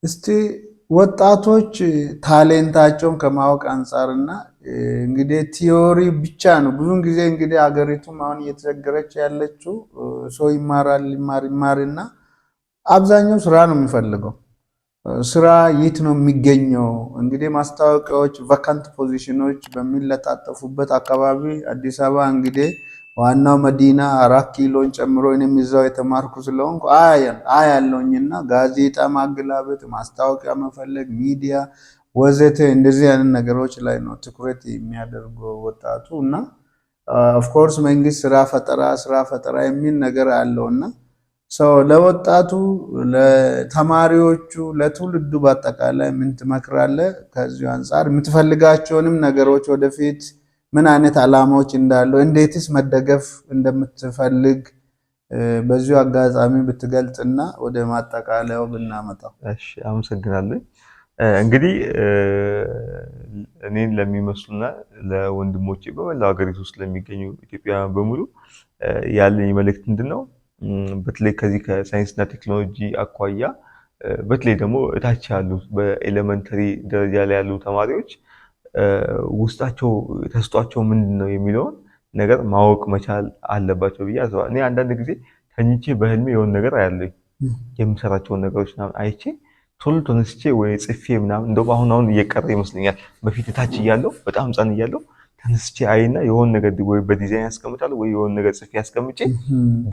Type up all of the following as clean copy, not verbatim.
እስቲ ወጣቶች talent ኣቸውን ከማወቅ አንጻርና እንግዲህ theory ብቻ ነው። ብዙን ጊዜ እንግዲህ አገሪቱም አሁን እየተቸገረች ያለችው ሰው ይማራል፣ ይማር ይማርና አብዛኛው ስራ ነው የሚፈልገው። ስራ የት ነው የሚገኘው? እንግዲህ ማስታወቂያዎች፣ vacant position ኦች በሚለጣጠፉበት አካባቢ አዲስ አበባ እንግዲህ ዋናው መዲና 4 ኪሎን ጨምሮ እኔም እዛው የተማርኩ ስለሆንኩ አያለሁኝና ጋዜጣ ማገላበጥ፣ ማስታወቂያ መፈለግ፣ ሚዲያ ወዘተ እንደዚህ አይነት ነገሮች ላይ ነው ትኩረት የሚያደርገው ወጣቱ። እና of course መንግስት ስራ ፈጠራ፣ ስራ ፈጠራ የሚል ነገር አለውና so ለወጣቱ፣ ለተማሪዎቹ፣ ለትውልዱ በአጠቃላይ ምን ትመክራለህ? ከዚሁ አንጻር የምትፈልጋቸውንም ነገሮች ወደፊት ምን አይነት ዓላማዎች እንዳሉ፣ እንዴትስ መደገፍ እንደምትፈልግ በዚሁ አጋጣሚ ብትገልጽና ወደ ማጠቃለያው ብናመጣው። እሺ፣ አመሰግናለሁ። እንግዲህ እኔን ለሚመስሉና ለወንድሞቼ በመላው ሀገሪቱ ውስጥ ለሚገኙ ኢትዮጵያውያን በሙሉ ያለኝ መልእክት ምንድን ነው? በተለይ ከዚህ ከሳይንስና ቴክኖሎጂ አኳያ፣ በተለይ ደግሞ እታች ያሉ በ elementary ደረጃ ላይ ያሉ ተማሪዎች ውስጣቸው ተሰጥቷቸው ምንድን ነው የሚለውን ነገር ማወቅ መቻል አለባቸው ብዬ አስባለሁ። እኔ አንዳንድ ጊዜ ተኝቼ በህልሜ የሆነ ነገር አያለሁኝ፣ የምሰራቸውን ነገሮች ምናምን አይቼ ቶሎ ተነስቼ ወይ ጽፌ ምናምን፣ እንደውም አሁን አሁን እየቀረ ይመስለኛል። በፊት ታች እያለሁ፣ በጣም ህፃን እያለሁ ተነስቼ አይና የሆነ ነገር ወይ በዲዛይን ያስቀምጣለሁ ወይ የሆነ ነገር ጽፌ ያስቀምጬ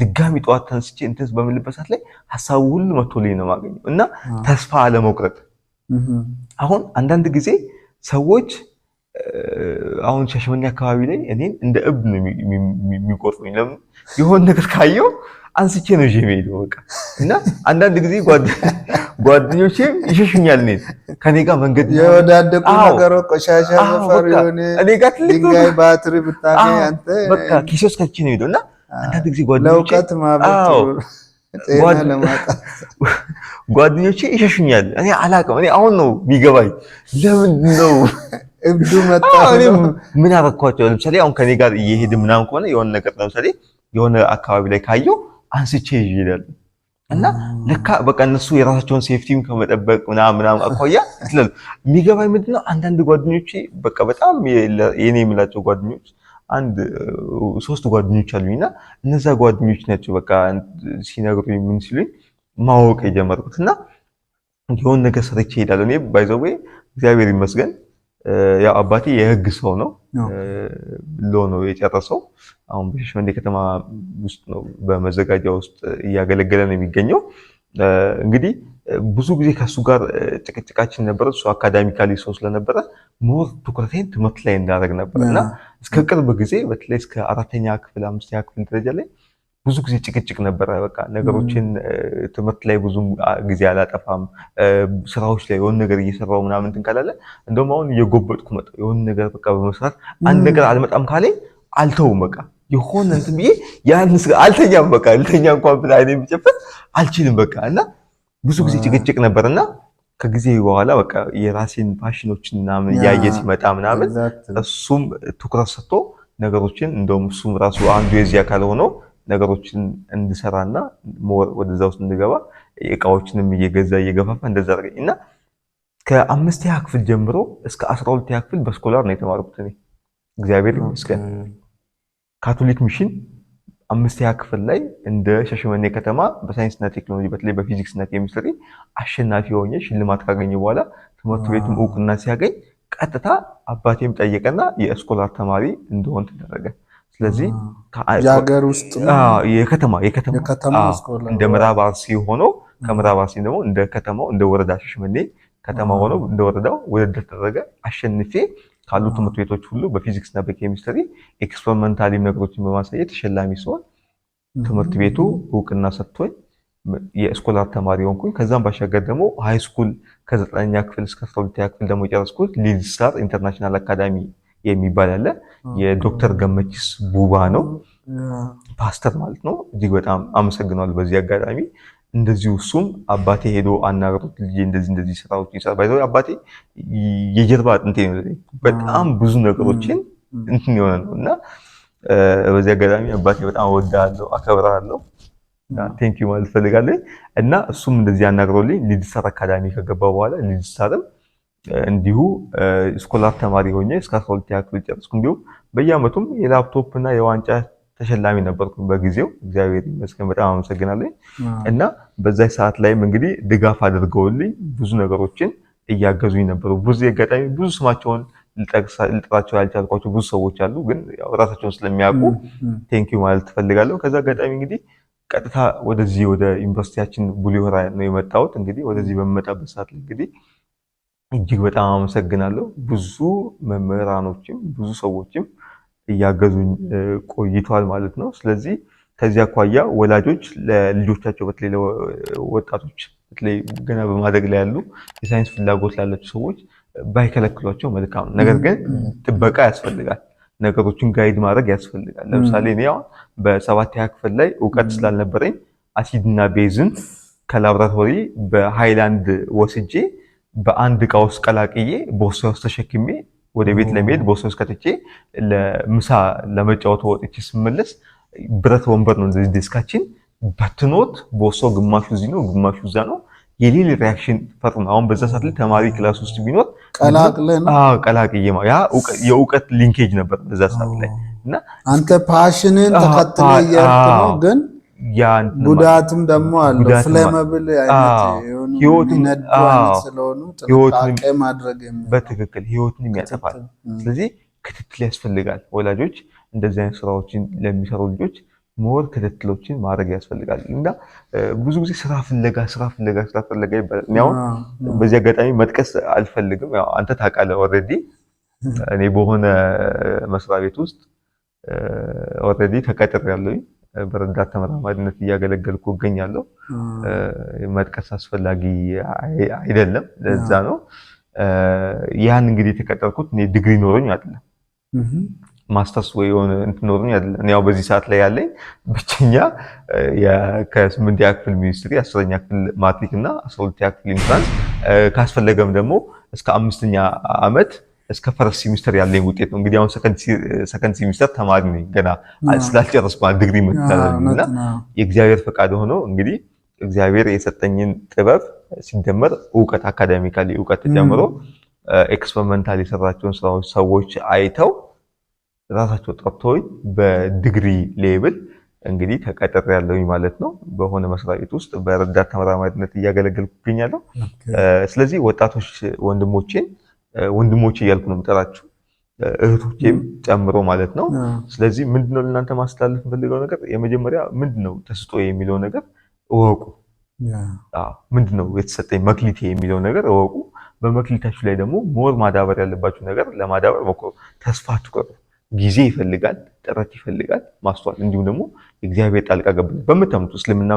ድጋሚ ጠዋት ተነስቼ እንትን በምልበት ሰዓት ላይ ሀሳቡ ሁሉ መጥቶልኝ ነው የማገኘው። እና ተስፋ አለመቁረጥ። አሁን አንዳንድ ጊዜ ሰዎች አሁን ሻሸመኔ አካባቢ ላይ እኔን እንደ እብድ ነው የሚቆጥሩኝ። ለምን? የሆነ ነገር ካየው አንስቼ ነው ይዤ የምሄደው በቃ። እና አንዳንድ ጊዜ ጓደኞቼም ይሸሹኛል። እኔን ከኔ ጋር መንገድ የወዳደቁ ነገሮች፣ ቆሻሻ ሰፈር የሆነ እኔ ጋር ትልቅ ድንጋይ፣ ባትሪ ብታገኝ አንተ በቃ ኪሴ ውስጥ ከትቼ ነው የምሄደው። እና አንዳንድ ጊዜ ጓደኞቼ ለእውቀት ማበድ፣ ጤና ለማጣት። ጓደኞቼ ይሸሹኛል። እኔ አላውቅም። እኔ አሁን ነው የሚገባኝ። ለምንድን ነው እብዱ መጣ? ምን አደረኳቸው? ለምሳሌ አሁን ከኔ ጋር እየሄድ ምናምን ከሆነ የሆነ ነገር ለምሳሌ የሆነ አካባቢ ላይ ካየው አንስቼ ይዤ እሄዳለሁ። እና ለካ በቃ እነሱ የራሳቸውን safety ም ከመጠበቅ ምናምን ምናምን አኳያ ስላሉ፣ የሚገባኝ ምንድነው፣ አንዳንድ ጓደኞቼ በቃ በጣም የኔ የምላቸው ጓደኞች አንድ ሶስት ጓደኞች አሉኝ። እና እነዛ ጓደኞች ናቸው በቃ ሲነግሩኝ ምን ሲሉኝ ማወቅ የጀመርኩት። እና የሆነ ነገር ሰርቼ እሄዳለሁ። እኔ by the way እግዚአብሔር ይመስገን ያው አባቴ የህግ ሰው ነው፣ law ነው የጨረሰው። አሁን በሻሸመኔ ከተማ ውስጥ ነው በመዘጋጃ ውስጥ እያገለገለ ነው የሚገኘው። እንግዲህ ብዙ ጊዜ ከእሱ ጋር ጭቅጭቃችን ነበረ። እሱ academically ሰው ስለነበረ more ትኩረቴን ትምህርት ላይ እንዳደረግ ነበር። እና እስከ ቅርብ ጊዜ በተለይ እስከ አራተኛ ክፍል፣ አምስተኛ ክፍል ደረጃ ላይ ብዙ ጊዜ ጭቅጭቅ ነበረ። በቃ ነገሮችን ትምህርት ላይ ብዙ ጊዜ አላጠፋም፣ ስራዎች ላይ የሆነ ነገር እየሰራው ምናምን እንትን ካላለ፣ እንደውም አሁን እየጎበጥኩ መጣሁ። የሆነ ነገር በቃ በመስራት አንድ ነገር አልመጣም ካለኝ አልተውም። በቃ የሆነ እንትን ብዬ ያን አልተኛም። በቃ ልተኛ እንኳን ብለህ አይኔን ብጨፍን አልችልም። በቃ እና ብዙ ጊዜ ጭቅጭቅ ነበርና ከጊዜ በኋላ በቃ የራሴን passion ኦችን ምናምን እያየ ሲመጣ ምናምን እሱም ትኩረት ሰጥቶ ነገሮችን፣ እንደውም እሱም ራሱ አንዱ የዚህ አካል ሆኖ ነገሮችን እንድሰራና more ወደዛ ውስጥ እንድገባ እቃዎችንም እየገዛ እየገፋፋ እንደዛ አደረገኝ። እና ከአምስተኛ ክፍል ጀምሮ እስከ 12ኛ ክፍል በ scholar ነው የተማርኩት እኔ፣ እግዚአብሔር ይመስገን። ካቶሊክ ሚሽን አምስተኛ ክፍል ላይ እንደ ሻሸመኔ ከተማ በሳይንስና ቴክኖሎጂ በተለይ በፊዚክስ እና ኬሚስትሪ አሸናፊ ሆኜ ሽልማት ካገኘ በኋላ ትምህርት ቤቱም እውቅና ሲያገኝ ቀጥታ አባቴም ጠየቀና የ scholar ተማሪ እንደሆን ተደረገ። ስለዚህ የሀገር ውስጥ የከተማ እንደ ምዕራብ አርሲ ሆኖ፣ ከምዕራብ አርሲ ደግሞ እንደ ከተማው እንደ ወረዳ ሻሸመኔ ከተማ ሆኖ እንደ ወረዳው ውድድር ተደረገ። አሸንፌ ካሉ ትምህርት ቤቶች ሁሉ በፊዚክስ እና በኬሚስትሪ experimentally ነገሮችን በማሳየት ተሸላሚ ሲሆን ትምህርት ቤቱ እውቅና ሰጥቶኝ የ scholar ተማሪ ሆንኩኝ። ከዛም ባሻገር ደግሞ high school ከዘጠነኛ ክፍል እስከ 12ኛ ክፍል ደግሞ የጨረስኩት ሊል ስታር ኢንተርናሽናል አካዳሚ የሚባል አለ። የዶክተር ገመቺስ ቡባ ነው፣ ፓስተር ማለት ነው። እጅግ በጣም አመሰግነዋለሁ በዚህ አጋጣሚ። እንደዚሁ እሱም አባቴ ሄዶ አናግሮት ልጄ እንደዚህ እንደዚህ ስራዎች ይሰራል። By the way አባቴ የጀርባ አጥንቴ ነው። በጣም ብዙ ነገሮችን እንትን የሆነ ነው። እና በዚህ አጋጣሚ አባቴ በጣም እወድሃለሁ፣ አከብርሃለሁ። Thank you ማለት ፈልጋለሁ። እና እሱም እንደዚህ አናግሮልኝ ሊድስታር አካዳሚ ከገባ በኋላ ሊድስታርም እንዲሁ scholar ተማሪ ሆኜ እስከ 12ኛ ክፍል ጨረስኩ። እንዲሁም በየአመቱም የላፕቶፕ እና የዋንጫ ተሸላሚ ነበርኩ በጊዜው፣ እግዚአብሔር ይመስገን፣ በጣም አመሰግናለሁ። እና በዛ ሰዓት ላይም እንግዲህ ድጋፍ አድርገውልኝ ብዙ ነገሮችን እያገዙኝ ነበሩ። ብዙ አጋጣሚ ብዙ ስማቸውን ልጠራቸው ያልቻልኳቸው ብዙ ሰዎች አሉ፣ ግን ያው ራሳቸውን ስለሚያውቁ thank you ማለት እፈልጋለሁ። ከዛ አጋጣሚ እንግዲህ ቀጥታ ወደዚህ ወደ ዩኒቨርሲቲያችን ቡሌ ሆራ ነው የመጣሁት። እንግዲህ ወደዚህ በምመጣበት ሰዓት እንግዲህ እጅግ በጣም አመሰግናለሁ። ብዙ መምህራኖችም ብዙ ሰዎችም እያገዙኝ ቆይተዋል ማለት ነው። ስለዚህ ከዚህ አኳያ ወላጆች ለልጆቻቸው፣ በተለይ ለወጣቶች፣ በተለይ ገና በማደግ ላይ ያሉ የሳይንስ ፍላጎት ላላቸው ሰዎች ባይከለክሏቸው መልካም ነው። ነገር ግን ጥበቃ ያስፈልጋል። ነገሮችን guide ማድረግ ያስፈልጋል። ለምሳሌ እኔ አሁን በሰባተኛ ክፍል ላይ እውቀት ስላልነበረኝ አሲድና base ን ከላብራቶሪ በሃይላንድ ወስጄ በአንድ እቃ ውስጥ ቀላቅዬ ቦርሳ ውስጥ ተሸክሜ ወደ ቤት ለመሄድ ቦርሳ ውስጥ ከትቼ ለምሳ ለመጫወት ወጥቼ ስመለስ ብረት ወንበር ነው እንደዚህ desk ኣችን በትኖት፣ ቦርሳው ግማሹ እዚህ ነው፣ ግማሹ እዛ ነው። የሌለ reaction ፈጥሮ ነው። አሁን በዛ ሰዓት ላይ ተማሪ class ውስጥ ቢኖር ቀላቅለህ ነው? አዎ፣ ቀላቅዬ። ያ የእውቀት linkage ነበር በዛ ሰዓት ላይ እና አንተ passion ን ተከትለህ እየሄድክ ነው፣ ግን ያ እንትን ጉዳትም ደግሞ አለው። ጉዳትም flammable አይነት የሆኑ የሚነዱ አይነት ስለሆኑ ጥንቃቄ ማድረግ የሚል በትክክል ህይወትንም ያጠፋል። ስለዚህ ክትትል ያስፈልጋል። ወላጆች እንደዚህ አይነት ስራዎችን ለሚሰሩ ልጆች more ክትትሎችን ማድረግ ያስፈልጋል። እና ብዙ ጊዜ ስራ ፍለጋ፣ ስራ ፍለጋ፣ ስራ ፍለጋ ይባላል። እኔ አሁን በዚህ አጋጣሚ መጥቀስ አልፈልግም። ያው አንተ ታውቃለህ፣ already እኔ በሆነ መስሪያ ቤት ውስጥ already ተቀጥሬያለሁኝ። በረዳት ተመራማሪነት እያገለገልኩ እገኛለሁ። መጥቀስ አስፈላጊ አይደለም። ለዛ ነው። ያን እንግዲህ የተቀጠርኩት እኔ ዲግሪ ኖሮኝ አይደለም፣ ማስተርስ ወይ የሆነ እንትን ኖሮኝ አይደለም። እኔ ያው በዚህ ሰዓት ላይ ያለኝ ብቸኛ ከስምንተኛ ክፍል ሚኒስትሪ፣ 10ኛ ክፍል ማትሪክ እና 12ኛ ክፍል entrance፣ ካስፈለገም ደግሞ እስከ አምስተኛ ዓመት እስከ first semester ያለኝ ውጤት ነው። እንግዲህ አሁን second semester ተማሪ ነኝ፣ ገና ስላልጨረስኩ ዲግሪ እና የእግዚአብሔር ፈቃድ ሆኖ እንግዲህ እግዚአብሔር የሰጠኝን ጥበብ ሲደመር እውቀት፣ academically እውቀት ተጨምሮ experimental የሰራቸውን ስራዎች ሰዎች አይተው ራሳቸው ጠርተውኝ በዲግሪ level እንግዲህ ተቀጥሬያለሁኝ ማለት ነው። በሆነ መስሪያ ቤት ውስጥ በረዳት ተመራማሪነት እያገለገልኩ እገኛለሁ። ስለዚህ ወጣቶች ወንድሞቼን፣ ወንድሞቼ እያልኩ ነው የምጠራችሁ፣ እህቶቼም ጨምሮ ማለት ነው። ስለዚህ ምንድነው ለእናንተ ማስተላለፍ የምፈልገው ነገር፣ የመጀመሪያ ምንድነው ተሰጥኦ የሚለው ነገር እወቁ። ምንድነው የተሰጠኝ መክሊቴ የሚለው ነገር እወቁ። በመክሊታችሁ ላይ ደግሞ more ማዳበር ያለባችሁ ነገር ለማዳበር ሞክሩ። ተስፋ አትቁረጡ። ጊዜ ይፈልጋል፣ ጥረት ይፈልጋል፣ ማስተዋል፣ እንዲሁም ደግሞ እግዚአብሔር ጣልቃ ገብነት በምታምኑት እስልምና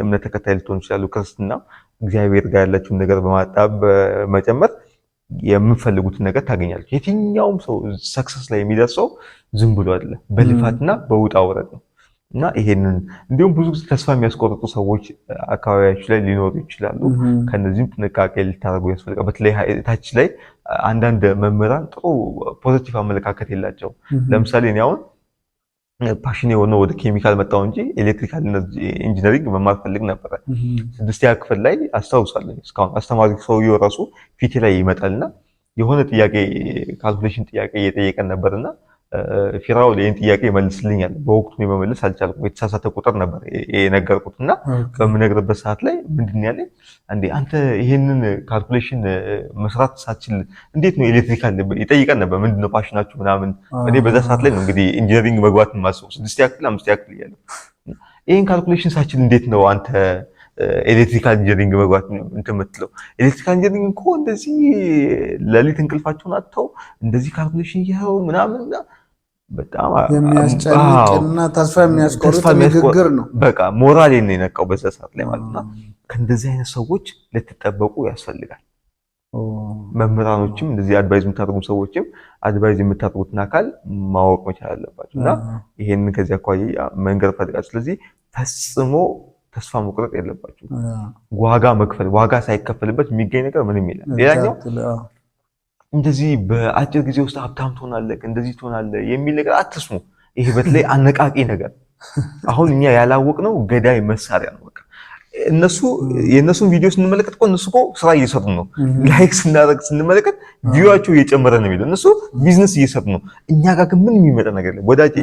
እምነት ተከታይ ልትሆኑ ይችላሉ፣ ክርስትና፣ እግዚአብሔር ጋር ያላችሁን ነገር በመጨመር የምትፈልጉትን ነገር ታገኛላችሁ። የትኛውም ሰው success ላይ የሚደርሰው ዝም ብሎ አይደለም፣ በልፋትና በውጣ ውረድ ነው። እና ይሄንን እንዲሁም ብዙ ጊዜ ተስፋ የሚያስቆርጡ ሰዎች አካባቢያችሁ ላይ ሊኖሩ ይችላሉ። ከነዚህም ጥንቃቄ ልታደርጉ ያስፈልጋል። በተለይ ታች ላይ አንዳንድ መምህራን ጥሩ positive አመለካከት የላቸውም። ለምሳሌ እኔ አሁን passion የሆነው ወደ ኬሚካል መጣው እንጂ electrical engineering መማር ፈልግ ነበረ። ስድስተኛ ክፍል ላይ አስታውሳለሁ እስካሁን፣ አስተማሪ ሰውየው ራሱ ፊቴ ላይ ይመጣልና የሆነ ጥያቄ፣ calculation ጥያቄ እየጠየቀን ነበርና ፊራውል ይህን ጥያቄ ይመልስልኛል። በወቅቱ መመለስ አልቻልኩም። የተሳሳተ ቁጥር ነበር የነገርኩት እና በምነግርበት ሰዓት ላይ ምንድን ያለኝ፣ እንዴ አንተ ይሄንን calculation መስራት ሳትችል እንዴት ነው electrical፣ ይጠይቀን ነበር፣ ምንድን ነው passion ኣችሁ ምናምን። እኔ በዛ ሰዓት ላይ ነው እንግዲህ engineering መግባት የማስበው፣ ስድስተኛ ክፍል፣ አምስተኛ ክፍል እያለሁ፣ ይህን calculation ሳትችል እንዴት ነው አንተ electrical engineering መግባት እንትን የምትለው? Electrical engineering እኮ እንደዚህ ሌሊት እንቅልፋቸውን አጥተው እንደዚህ calculation እየሰሩ ምናምን በጣም የሚያስጨንቅና ተስፋ የሚያስቆርጥ ንግግር ነው። በቃ ሞራሌን ነው የነካው በዛ ሰዓት ላይ ማለት ነው። ከእንደዚህ አይነት ሰዎች ልትጠበቁ ያስፈልጋል። መምህራኖችም እንደዚህ advise የምታደርጉ ሰዎችም advise የምታደርጉትን አካል ማወቅ መቻል አለባቸው እና ይሄንን ከዚህ አኳያ መንገር እፈልጋለሁ። ስለዚህ ፈጽሞ ተስፋ መቁረጥ የለባቸው። ዋጋ መክፈል፣ ዋጋ ሳይከፈልበት የሚገኝ ነገር ምንም የለም። ሌላኛው እንደዚህ በአጭር ጊዜ ውስጥ ሀብታም ትሆናለህ፣ እንደዚህ ትሆናለህ የሚል ነገር አትስሙ። ይሄ በተለይ አነቃቂ ነገር አሁን እኛ ያላወቅነው ገዳይ መሳሪያ ነው። በቃ እነሱ የእነሱን ቪዲዮ ስንመለከት እኮ እነሱ እኮ ስራ እየሰሩ ነው። Like ስናደርግ ስንመለከት view ዋቸው እየጨመረ ነው የሚለው፣ እነሱ ቢዝነስ እየሰሩ ነው። እኛ ጋር ግን ምን የሚመጣ ነገር የለም። ወዳጄ፣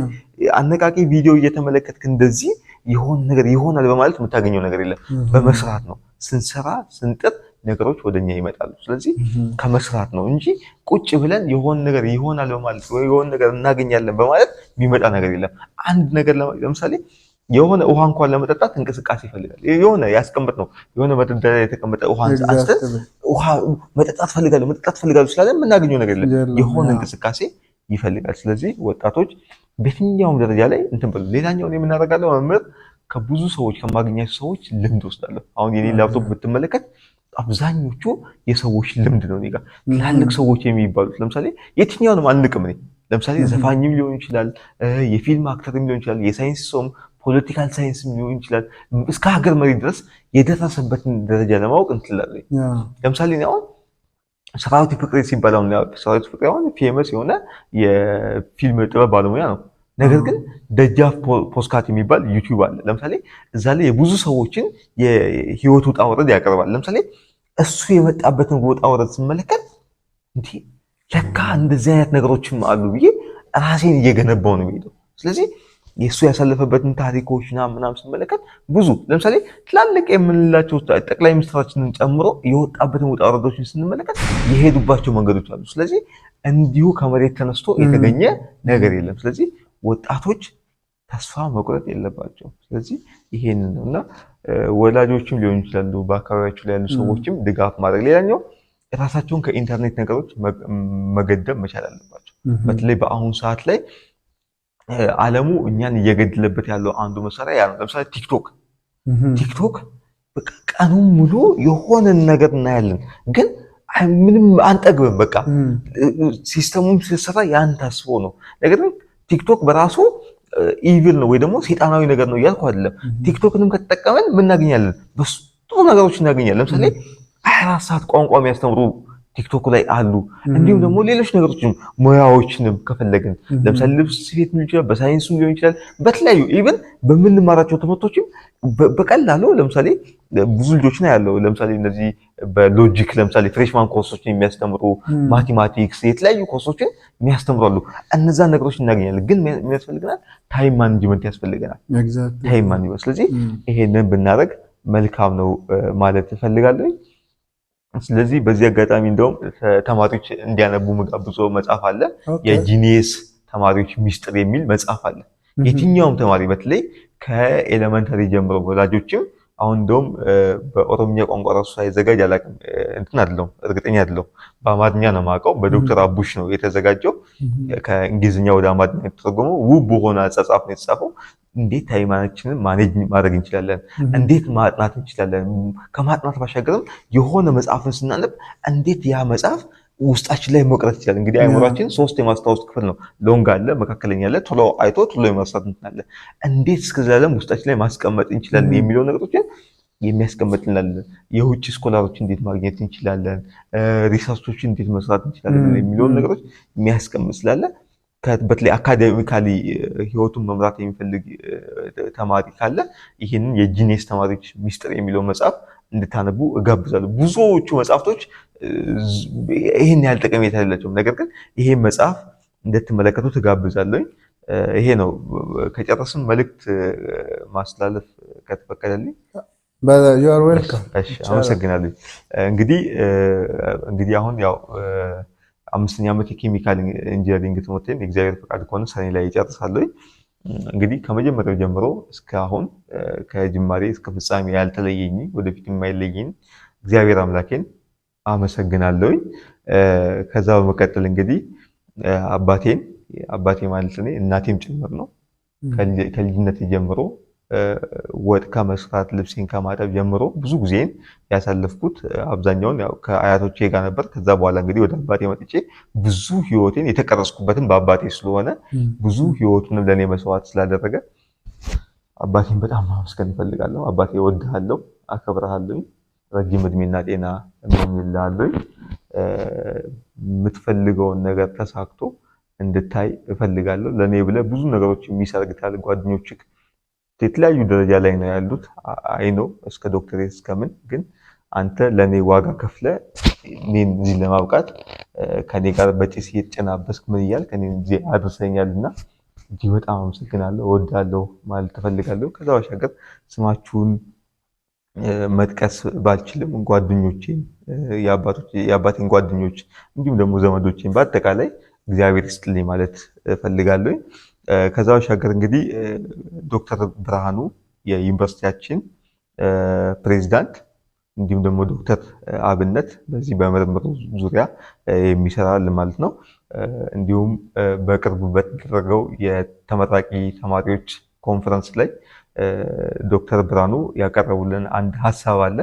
አነቃቂ ቪዲዮ እየተመለከትክ እንደዚህ የሆነ ነገር ይሆናል በማለት የምታገኘው ነገር የለም። በመስራት ነው። ስንሰራ ስንጥር ነገሮች ወደኛ ይመጣሉ። ስለዚህ ከመስራት ነው እንጂ ቁጭ ብለን የሆነ ነገር ይሆናል በማለት ወይ የሆነ ነገር እናገኛለን በማለት የሚመጣ ነገር የለም። አንድ ነገር ለምሳሌ የሆነ ውሃ እንኳን ለመጠጣት እንቅስቃሴ ይፈልጋል። የሆነ ያስቀመጥነው የሆነ መደርደሪያ የተቀመጠ ውሃ አንስተን ውሃ መጠጣት ፈልጋለሁ ስላለን የምናገኘው ነገር የለም። የሆነ እንቅስቃሴ ይፈልጋል። ስለዚህ ወጣቶች በየትኛውም ደረጃ ላይ እንትን በሉ። ሌላኛውን የምናደርጋለው መምህር፣ ከብዙ ሰዎች ከማገኛቸው ሰዎች ልምድ ወስዳለሁ። አሁን የኔ ላፕቶፕ ብትመለከት አብዛኞቹ የሰዎች ልምድ ነው። እኔ ጋር ትላልቅ ሰዎች የሚባሉት ለምሳሌ የትኛውንም አንቅም። እኔ ለምሳሌ ዘፋኝም ሊሆን ይችላል፣ የፊልም actor ም ሊሆን ይችላል፣ የሳይንስ ሰውም፣ political science ም ሊሆን ይችላል። እስከ ሀገር መሪ ድረስ የደረሰበትን ደረጃ ለማወቅ እንትላለን። ለምሳሌ አሁን ሰራዊት ፍቅሬ ሲባል፣ አሁን ሰራዊት ፍቅሬ አሁን famous የሆነ የፊልም ጥበብ ባለሙያ ነው። ነገር ግን ደጃፍ ፖስካት የሚባል YouTube አለ። ለምሳሌ እዛ ላይ የብዙ ሰዎችን የህይወት ውጣ ውረድ ያቀርባል። ለምሳሌ እሱ የመጣበትን ውጣ ውረድ ስመለከት እንዲህ ለካ እንደዚህ አይነት ነገሮችም አሉ ብዬ ራሴን እየገነባው ነው የሚሄደው። ስለዚህ የእሱ ያሳለፈበትን ታሪኮች ምናምን ስመለከት ብዙ ለምሳሌ ትላልቅ የምንላቸው ጠቅላይ ሚኒስትራችንን ጨምሮ የወጣበትን ውጣ ውረዶችን ስንመለከት የሄዱባቸው መንገዶች አሉ። ስለዚህ እንዲሁ ከመሬት ተነስቶ የተገኘ ነገር የለም። ስለዚህ ወጣቶች ተስፋ መቁረጥ የለባቸው። ስለዚህ ይሄንን ነው እና ወላጆችም ሊሆኑ ይችላሉ፣ በአካባቢያቸው ላይ ያሉ ሰዎችም ድጋፍ ማድረግ። ሌላኛው ራሳቸውን ከኢንተርኔት ነገሮች መገደብ መቻል አለባቸው። በተለይ በአሁኑ ሰዓት ላይ ዓለሙ እኛን እየገደለበት ያለው አንዱ መሳሪያ ያ ነው። ለምሳሌ ቲክቶክ በቃ ቀኑን ሙሉ የሆነን ነገር እናያለን፣ ግን ምንም አንጠግብም። በቃ system ኡም ሲሰራ ያን ታስቦ ነው። ነገር ግን ቲክቶክ በራሱ evil ነው ወይ ደግሞ ሴጣናዊ ነገር ነው እያልኩ አይደለም። ቲክቶክንም ከተጠቀመን ምን እናገኛለን? ጥሩ ነገሮች እናገኛለን። ለምሳሌ 24 ሰዓት ቋንቋ የሚያስተምሩ ቲክቶክ ላይ አሉ። እንዲሁም ደግሞ ሌሎች ነገሮችም ሙያዎችንም ከፈለግን ለምሳሌ ልብስ ስፌት ሊሆን ይችላል፣ በሳይንሱም ሊሆን ይችላል። በተለያዩ even በምንማራቸው ትምህርቶችም በቀላሉ ለምሳሌ ብዙ ልጆች ነው ያለው። ለምሳሌ እነዚህ በ logic ለምሳሌ freshman ኮርሶችን የሚያስተምሩ፣ mathematics፣ የተለያዩ ኮርሶችን የሚያስተምሩ አሉ። እነዛን ነገሮች እናገኛለን። ግን ምን ያስፈልገናል? Time management ያስፈልገናል። Time management። ስለዚህ ይሄንን ብናደርግ መልካም ነው ማለት እፈልጋለሁ። ስለዚህ በዚህ አጋጣሚ እንደውም ተማሪዎች እንዲያነቡ ምጋብዘው መጽሐፍ አለ። የ genius ተማሪዎች ሚስጥር የሚል መጽሐፍ አለ። የትኛውም ተማሪ በተለይ ከ elementary ጀምሮ ወላጆችም አሁን እንደውም በኦሮምኛ ቋንቋ ራሱ ሳይዘጋጅ አላውቅም፣ እንትን አይደለሁም፣ እርግጠኛ አይደለሁም። በአማርኛ ነው የማውቀው። በዶክተር አቡሽ ነው የተዘጋጀው። ከእንግሊዝኛ ወደ አማርኛ የተተረጎመው ውብ በሆነ አጻጻፍ ነው የተጻፈው። እንዴት time ኣችንን manage ማድረግ እንችላለን? እንዴት ማጥናት እንችላለን? ከማጥናት ባሻገርም የሆነ መጽሐፍን ስናነብ እንዴት ያ መጽሐፍ ውስጣችን ላይ መቅረት ይችላል? እንግዲህ አይምሯችን ሶስት የማስታወስ ክፍል ነው። Long አለ፣ መካከለኛ አለ፣ ቶሎ አይቶ ቶሎ የመርሳት እንትን አለ። እንዴት እስከ ዘላለም ውስጣችን ላይ ማስቀመጥ እንችላለን የሚለው ነገሮችን የሚያስቀምጥልናል። የውጭ scholar ኦች እንዴት ማግኘት እንችላለን፣ research ኦችን እንዴት መስራት እንችላለን የሚለውን ነገሮች የሚያስቀምጥ ስላለ በተለይ academically ህይወቱን መምራት የሚፈልግ ተማሪ ካለ ይህንን የ genius ተማሪዎች ሚስጥር የሚለው መጽሐፍ እንድታነቡ እጋብዛለሁ። ብዙዎቹ መጽሐፍቶች ይህን ያህል ጠቀሜታ የላቸውም። ነገር ግን ይሄን መጽሐፍ እንድትመለከቱ ትጋብዛለሁ። ይሄ ነው። ከጨረስም መልእክት ማስተላለፍ ከተፈቀደልኝ። አመሰግናለሁ። እንግዲህ አሁን ያው አምስተኛ ዓመት የ chemical engineering ትምህርቴን የእግዚአብሔር ፈቃድ ከሆነ ሰኔ ላይ እጨርሳለሁ። እንግዲህ ከመጀመሪያው ጀምሮ እስከ አሁን ከጅማሬ እስከ ፍጻሜ ያልተለየኝ ወደፊት የማይለየኝ እግዚአብሔር አምላኬን አመሰግናለሁኝ። ከዛ በመቀጠል እንግዲህ አባቴን፣ አባቴ ማለት እኔ እናቴም ጭምር ነው። ከልጅነት ጀምሮ ወጥ ከመስራት፣ ልብሴን ከማጠብ ጀምሮ ብዙ ጊዜን ያሳለፍኩት አብዛኛውን ያው ከአያቶቼ ጋር ነበር። ከዛ በኋላ እንግዲህ ወደ አባቴ መጥቼ ብዙ ህይወቴን የተቀረጽኩበትም በአባቴ ስለሆነ፣ ብዙ ህይወቱንም ለእኔ መስዋዕት ስላደረገ አባቴን በጣም ማመስገን እፈልጋለሁ። አባቴ እወድሃለሁ፣ አከብርሃለሁ፣ ረጅም እድሜና ጤና እመኝልሃለሁ። የምትፈልገውን ነገር ተሳክቶ እንድታይ እፈልጋለሁ። ለእኔ ብለህ ብዙ ነገሮች የሚሰርግታል ጓደኞችህ የተለያዩ ደረጃ ላይ ነው ያሉት። I know እስከ ዶክተሬት እስከምን፣ ግን አንተ ለእኔ ዋጋ ከፍለህ እኔን እዚህ ለማብቃት ከኔ ጋር በጭስ እየተጨናበስክ ምን እያልክ እኔን እዚህ አድርሰኛል እና እጅግ በጣም አመሰግናለሁ፣ እወዳለሁ ማለት እፈልጋለሁ። ከዛ ባሻገር ስማችሁን መጥቀስ ባልችልም ጓደኞቼን፣ የአባቴን ጓደኞች እንዲሁም ደግሞ ዘመዶቼን በአጠቃላይ እግዚአብሔር ይስጥልኝ ማለት እፈልጋለሁ። ከዛ ባሻገር እንግዲህ ዶክተር ብርሃኑ የዩኒቨርሲቲያችን ፕሬዚዳንት እንዲሁም ደግሞ ዶክተር አብነት በዚህ በምርምሩ ዙሪያ የሚሰራል ማለት ነው። እንዲሁም በቅርቡ በተደረገው የተመራቂ ተማሪዎች ኮንፈረንስ ላይ ዶክተር ብርሃኑ ያቀረቡልን አንድ ሀሳብ አለ።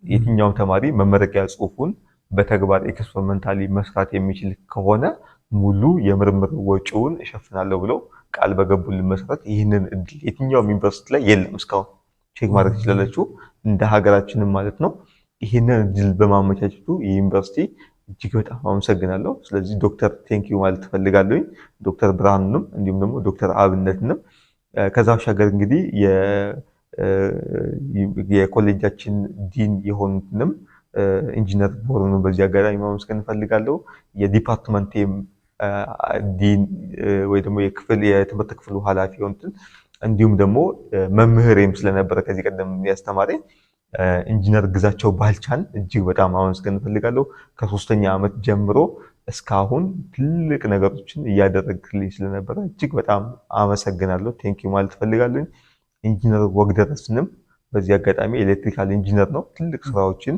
የትኛውም ተማሪ መመረቂያ ጽሑፉን በተግባር experimentally መስራት የሚችል ከሆነ ሙሉ የምርምር ወጪውን እሸፍናለሁ ብለው ቃል በገቡልን መሰረት ይህንን እድል የትኛውም ዩኒቨርሲቲ ላይ የለም እስካሁን፣ check ማድረግ ትችላላችሁ፣ እንደ ሀገራችንም ማለት ነው። ይህንን እድል በማመቻቸቱ የዩኒቨርሲቲ እጅግ በጣም አመሰግናለሁ። ስለዚህ ዶክተር thank you ማለት እፈልጋለሁኝ፣ ዶክተር ብርሃኑንም እንዲሁም ደግሞ ዶክተር አብነትንም። ከዛ ባሻገር እንግዲህ የኮሌጃችን ዲን የሆኑትንም ኢንጂነር ቦሩን በዚህ አጋጣሚ ማመስገን እፈልጋለሁ። የ department ኤም ዲን ወይ ደግሞ የክፍል የትምህርት ክፍሉ ኃላፊ የሆኑትን እንዲሁም ደግሞ መምህሬም ስለነበረ ከዚህ ቀደም ያስተማረኝ ኢንጂነር ግዛቸው ባልቻን እጅግ በጣም ማመስገን እፈልጋለሁ። ከ3ኛ ዓመት ጀምሮ እስካሁን ትልቅ ነገሮችን እያደረግልኝ ስለነበረ እጅግ በጣም አመሰግናለሁ። Thank you ማለት እፈልጋለሁ። ኢንጂነር ወግደረስንም በዚህ አጋጣሚ electrical engineer ነው። ትልቅ ስራዎችን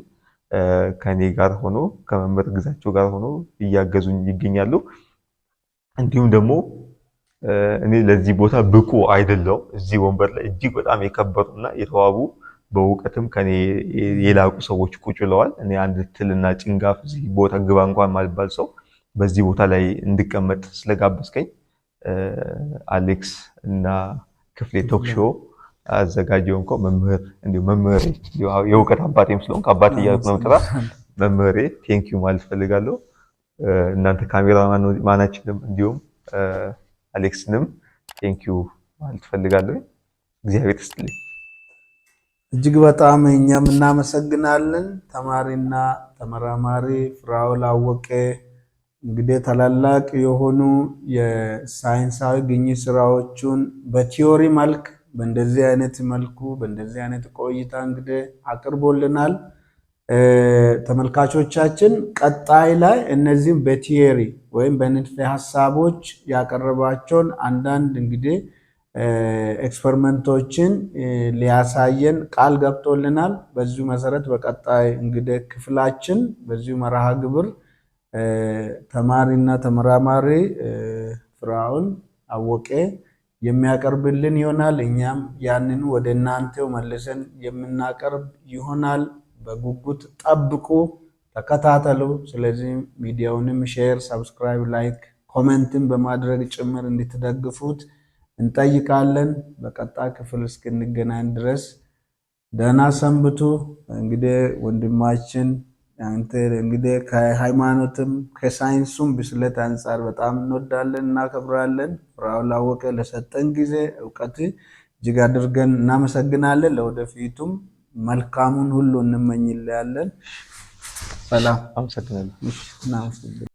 ከኔ ጋር ሆኖ ከመምህር ግዛቸው ጋር ሆኖ እያገዙኝ ይገኛሉ። እንዲሁም ደግሞ እኔ ለዚህ ቦታ ብቁ አይደለሁም። እዚህ ወንበር ላይ እጅግ በጣም የከበሩና የተዋቡ በእውቀትም ከኔ የላቁ ሰዎች ቁጭ ብለዋል። እኔ አንድ ትልና ጭንጋፍ እዚህ ቦታ ግባ እንኳን ማልባል ሰው በዚህ ቦታ ላይ እንድቀመጥ ስለጋበዝከኝ አሌክስ እና ክፍሌ talk show አዘጋጅ የሆንከው መምህር እንዲሁ መምህሬ፣ የእውቀት አባቴም ስለሆንክ አባቴ እያልኩ ነው የምጠራህ። መምህሬ thank you ማለት እፈልጋለሁ። እናንተ ካሜራ ማናችንም እንዲሁም አሌክስንም thank you ማለት እፈልጋለሁ። እግዚአብሔር ይስጥልኝ። እጅግ በጣም እኛም እናመሰግናለን። ተማሪና ተመራማሪ ፍራኦል አወቀ እንግዲህ ታላላቅ የሆኑ የሳይንሳዊ ግኝት ስራዎቹን በ theory መልክ በእንደዚህ አይነት መልኩ በእንደዚህ አይነት ቆይታ እንግዲህ አቅርቦልናል። ተመልካቾቻችን፣ ቀጣይ ላይ እነዚህም በ theory ወይም በንድፈ ሀሳቦች ያቀረባቸውን አንዳንድ እንግዲህ experiment ኦችን ሊያሳየን ቃል ገብቶልናል። በዚሁ መሰረት በቀጣይ እንግዲህ ክፍላችን በዚሁ መርሃ ግብር ተማሪና ተመራማሪ ፍራኦል አወቀ የሚያቀርብልን ይሆናል። እኛም ያንኑ ወደ እናንተው መልሰን የምናቀርብ ይሆናል። በጉጉት ጠብቁ፣ ተከታተሉ። ስለዚህ ሚዲያውንም share፣ subscribe፣ like፣ comment ን በማድረግ ጭምር እንድትደግፉት እንጠይቃለን። በቀጣይ ክፍል እስክንገናኝ ድረስ ደህና ሰንብቱ። እንግዲህ ወንድማችን አንተ እንግዲህ ከሃይማኖትም ከሳይንሱም ብስለት አንጻር በጣም እንወዳለን፣ እናከብራለን። ፍራኦል አወቀ ለሰጠን ጊዜ እውቀት እጅግ አድርገን እናመሰግናለን። ለወደፊቱም መልካሙን ሁሉ እንመኝልሃለን። ሰላም። አመሰግናለሁ። እናመሰግናለን።